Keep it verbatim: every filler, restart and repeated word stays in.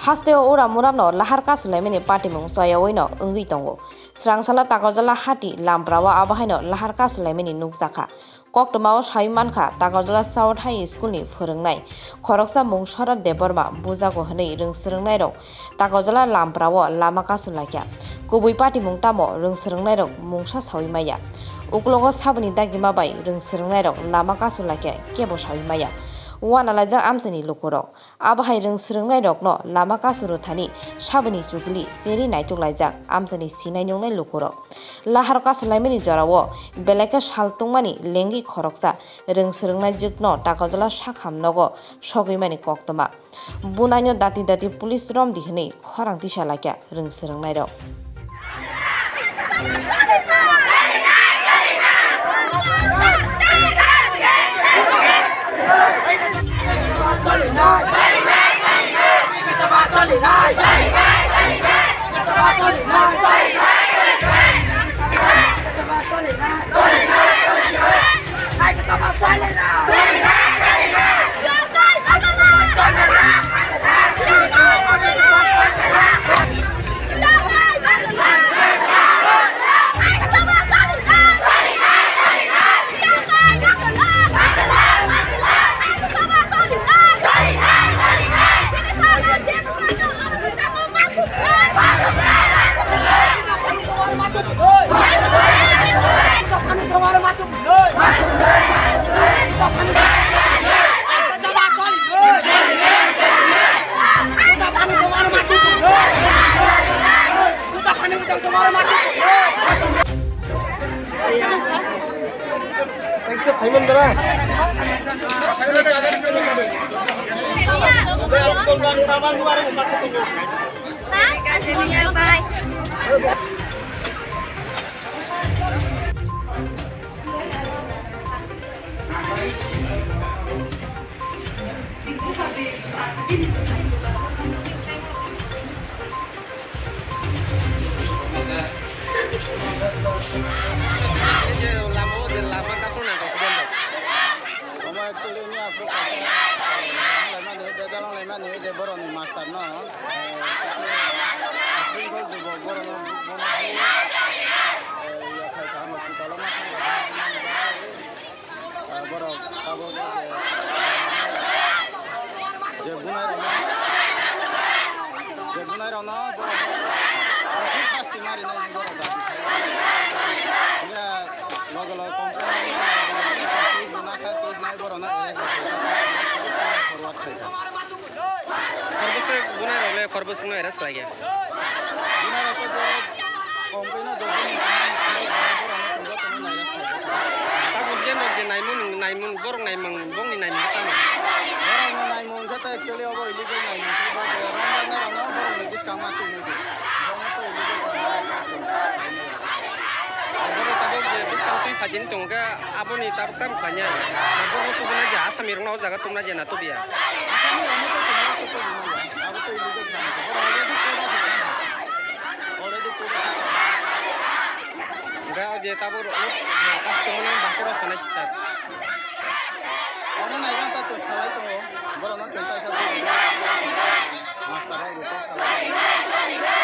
Hasteo ura muramno lahar kasulaimani patimung choyaoino wngwi tongo. Srangsalo Takarjala hati lamprao abo haino lahar kasulaimani nukjakha. Koktwmao sawi mankha, Takarjala South High School ni phwrwngnai khoroksa mung Sharad Debbarma bujago hwnwi rwngswrwngnairok Takarjala lamprao lama kasulaikha. Kubui patimung tamo rwngswrwngnairok mungsa sawi maya. Uklogo saboni dagima bai rwngswrwngnairok lama kasulaikha kebo sawi maya. Uanalaijak amchaini lukurok. Abo hai rwngswrwngnairokno lama kasuro thani saboni chukli cheri naituk laijak amchaini sinai nungnai lukurok. Lahar kasulaimani jorao belai khe sal tungmani lengwi khoroksa rwngswrwngnai jwkno Takarjala sakham nogo sogwimani koktwma. Bunaino dati dati police romdi hwnwi khorang tisa laikha rwngswrwngnairok. Omo actually wngya phuru kaisa, eh, laimani, bedal wng laimani, je borokni master no, eh, Shrinkhol Debok borokno bono, eh, yaphai kha hospital o ma thang kha. Ah, borok tabuk je, je bunai rokno, je bunai rokno borok khe sasti ma rinai borok dabi khai. Ya, loge loge complain case bo nakha, case nai borokno arrest bo khaijak, forward khaijak. Khoroksa bunai rok le khoroksa no arrest khlai khe. Bunai rok khe je complain o jodi ni tongmani khlai borok no tongja tongma nai rest khlai khe. Tabuk je rok je naimung, naimung, borok naimung, bongni naimung tamo. Borok no naimung khe to actually obo illegal naimung khe bo je rong jak nai rok no borok ni bwskang ma twi nai di. Borok no to illegal khlai nai. Borok tabuk je bwskang twi phaijin tong khe aboni tabuk tamo khlai nai. Borok no tubuna je Asami rok no o jaga tubuna je na tubiya. Asami rok no to tubuna to tubuna ya. Abo to illegal khlai nai. Borok already court o thang kha. Already court o thang kha. Hingke o je tabuk rok no, customer no bakhe rok sanai sita. Omo naiba ta to salai tongo. Borok no chwng kaisa master rok report salai.